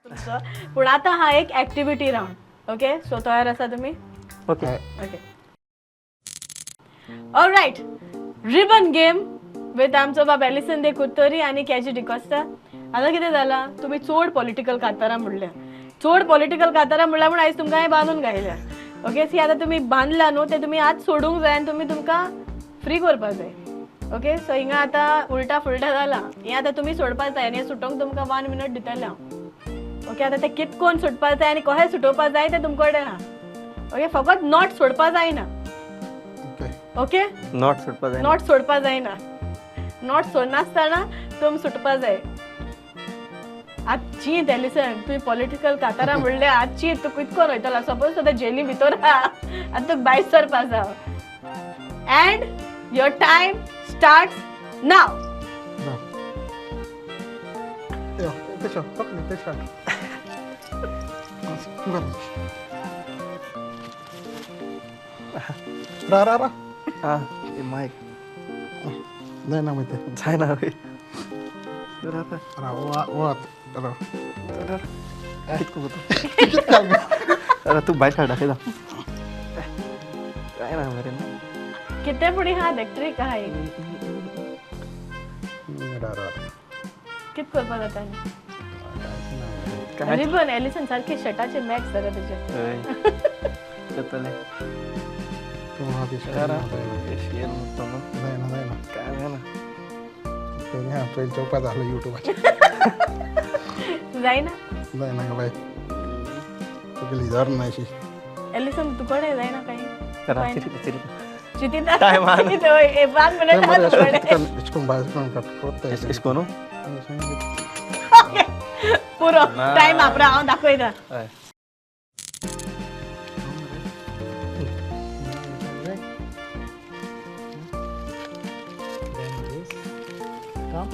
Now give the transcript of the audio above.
तुमचो. पूण आतां हा एक एक्टिविटी रावंड. ओके, सो तयार आसा तुमी? Okay. Okay, alright, ribbon game with आमचो बाब एलिसन दे कुत्तरी आनी केजी डिकोस्ता. आतां कितें जालां, तुमी चड पॉलिटिकल कातारां म्हणल्या, चड पॉलिटिकल कातारां म्हणल्या म्हूण आयज तुमकां हांवें बांदून घायल्या. ओके, सी आतां तुमी बांदला न्हू, तें तुमी आज सोडूंक जाय आनी तुमी तुमकां फ्री करपा जाय. ओके, सो हिंगा आतां उल्टा फुलटा जालां, हें आतां तुमी सोडपा जाय आनी हें सुटोवंक तुमकां 1 मिनट दितलें हांव. ओके, आतां तें कित कोन सुटपा जाय आनी कशें सुटोवपा जाय तें तुमचे कडेन आहा. ओके, फकत not सोडपा जायना. ओके, not सुटपा जाय. Not सोडपा जायना, not सोडनासतना तुम सुटपा जाय. आजची एलिसन, तुवें पॉलिटिकल कातारां म्हणलें, आजची तूं कितको वयतलो? सपोज आतां जेली भितर आहा, आतां तुका भायर सरपा जाव. And your time starts now. रा रा रा. हा, मायक. जायना मागीर तें. जायना रे. रा वा रा. कितको जाता? अरे तूं भायर सायड दाखयता. जायना मरे. कितें पुणी आहा, इलेक्ट्रीक आहा एक. रा रा. कित करपा जाता? काय? रिबन एलिसन सारकी शर्टाचे मॅक्स जाता तुजें. हय, जातलें. तूं आहा जायना जायना. काय जायना. पयलीं हा, पयलीं चोवपा जाय आसलो युट्यूबाचेर. जायना. जायना गे बाय, तुगेली धर ना अशी. एलिसन, तुकडे जायना काही? चिरिता. चिंतिता. Time आहा. 1 मिनट आहा तुकडे. इश्कोन भायर कट कोत्ता. इसको न्हू. पुरो. ना. टायम आपरा, हांव दाखयता. हय. Then this come.